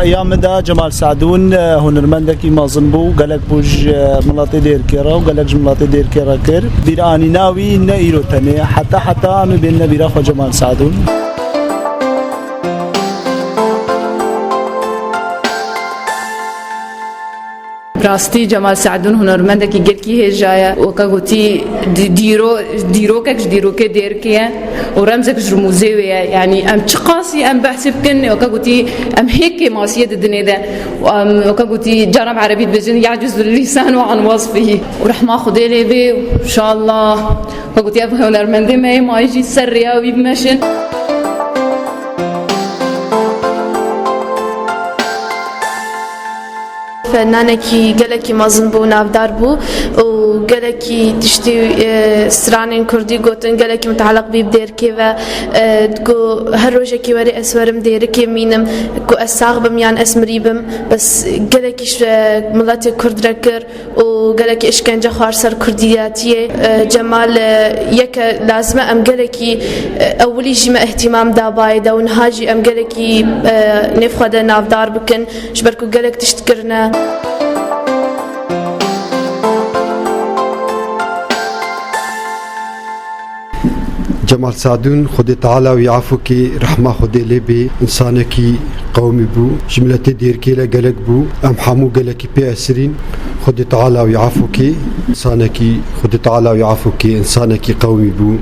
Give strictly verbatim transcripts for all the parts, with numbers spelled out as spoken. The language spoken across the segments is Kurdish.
Ya min de Cemal Sadûn, e, hunermendekî mezin bû, gelek bû ji, e, miletê Dêrikê re û gelek ji miletê Dêrikê re kir. Bîranîna wî ne îro tenê, heta heta em ê bênine bîra xwe Cemal Sadûn. Bi rastî Cemal Sadûn hunermendekî gelkî hêja ye. Weke gotî, dî-, dîro-, dîrokek ji dîrokê Dêrikê ye û remzek ji rûmûzê wê ye. Yanî em çiqasî em behsê bikin, weke gotî, em hê kêmasiyê di dinê de. Em, weke gotî, cara bi erebî dibêjin, "Yacizul lisan ve an wasfihî." Û rehma Xwedê lê bê, inşallah. Weke gotî, ev hunermendê me yê mayî jî ser rêya wî bimeşin. Fenanekî gelekî mezin bû, navdar bû û gelekî tiştî, e, stranên kurdî gotin, gelekî muteleq bî bi Dêrikê ve, e, ku her rojekî werê ez werim Dêrikê mînim, ku ez sax bim yan ez mirî bim, bes gelekî ji miletê kurd re kir û gelekî işkence xwar ser kurdiyatiyê. E, Cemal, e, yeke lazim e em gelekî, e, ewilî jî me îhtîmam da bayê de û niha jî em gelekî, e, nêv xwe de navdar bikin. Ji ber ku gelek tişt kirine. Cemal Sadûn, Xwedê Teala wî efû kê, rehma Xwedê lê bê, însanekî qewimî bû, ji miletê Dêrikê le gelek bû, em hemû gelekî pê esirîn, Xwedê Teala wî efû kê, însanekî, Xwedê Teala wî efû kê, însanekî qewimî bû,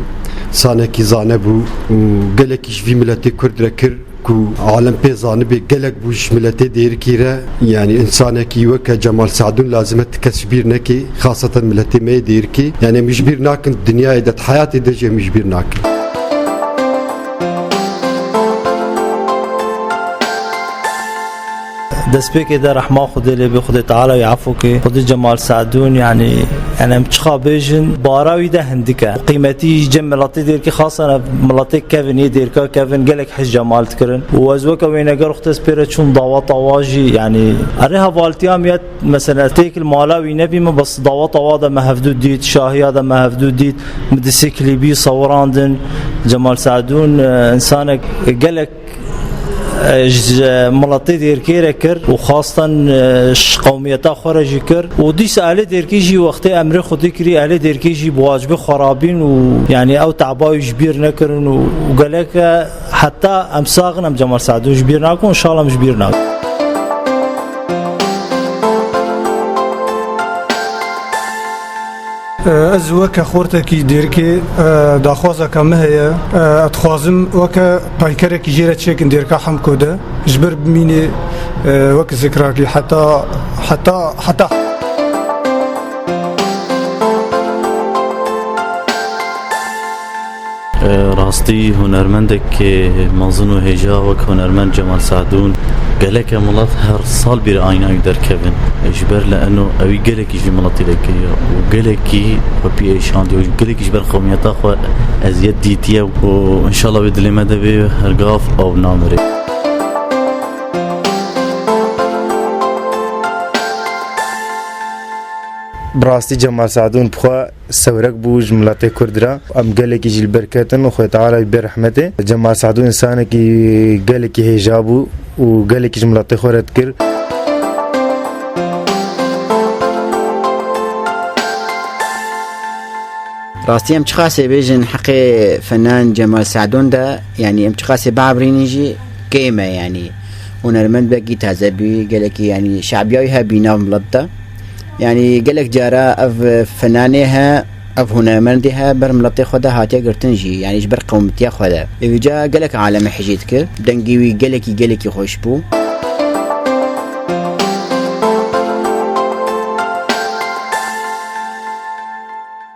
însanekî zane bû û gelekî ji vî miletê Kurd re kir. Ku alem pê zanibê gelek bû ji miletê Dêrikî re, yanî însanekî weke Cemal Sadûn lazim e ti kes ji bîr nekê, xaseten miletê me yê Dêrikî. Yanî em ji bîr nakin, dinyayê de, di heyatê de jî em ji bîr nakin. Destpêkê de rehma Xwedê lê bê, Xwedê Teala wî efû kê. Xwedê Cemal Sadûn, yanî, yanî em çiqa bêjin, bara wî de hindik e. Qîmetî cem miletê Dêrikî, xasen ev miletê kevin, yê Dêrika kevin, gelek hej Cemal dikirin. Û ez weke wêneger wextê ez pê re çûm daweta wa jî, yanî, erê hevaltiya min yet, mesela, têkil mala wî nebîme, bes daweta wa de me hevdû dît, şahiya de me hevdû dît, min di sê klîbî sewirandin. Cemal Sadûn, e, însanek gelek e, ji miletê Dêrkê re kir û xastan, e, ji qewmiyeta xwe re jî kir. Û dîsa ehlê Dêrkê jî wextê emrê Xwedê kirî, ehlê Dêrkê jî bi wacibê xwe rabîn û, yanî, ew teba wî ji bîr nekirin û, û gelek e, heta em sax in, em Cemal Sadûn ji bîr nakin û înşallah em ji bîr nakin. Ez weke xortekî Dêrikê, e, daxwazeke min heye. E, ez dixwazim weke peykerekî jê re çêkin Dêrika Hemko de. Ji ber bimînê, e, wek zikrakî heta, heta, heta. E, rastî hunermendek mezin û hêja wek hunermend Cemal Sadûn, gelek e milet her sal bîr ayna wî derkevin. E, ji ber li eno ewî gelekî ji miletî dekiriye û gelekî xwe pî êşandiye û gelekî ji ber qewmiyeta xwe eziyet dîtiye û înşallah wê dilê me de bê her gav ew namire. Bi rastî Cemal Sadûn bi xwe sewrek bû ji miletê Kurd re. Em gelekî jî li ber ketin û Xwedê Teala wî bê rehmetê. Cemal Sadûn însanekî gelekî hêja bû û gelekî ji miletê xwe re dikir. Rastî em çiqasê bêjin heqê fenan Cemal Sadûn de, yanî em çiqasê biabrînin jî kêm e, yanî hunermendekî taze bû, gelekî, yanî, şabiya wî hebî nav milet de. Yanî gelek cara ev fenanê he, ev hunermendê he ber miletê xwe de hatiye girtin jî, yanî ji ber qewmitiya xwe de. Êvîca gelek aleme hejî dikir. Dengê wî gelekî, gelekî xweş bû.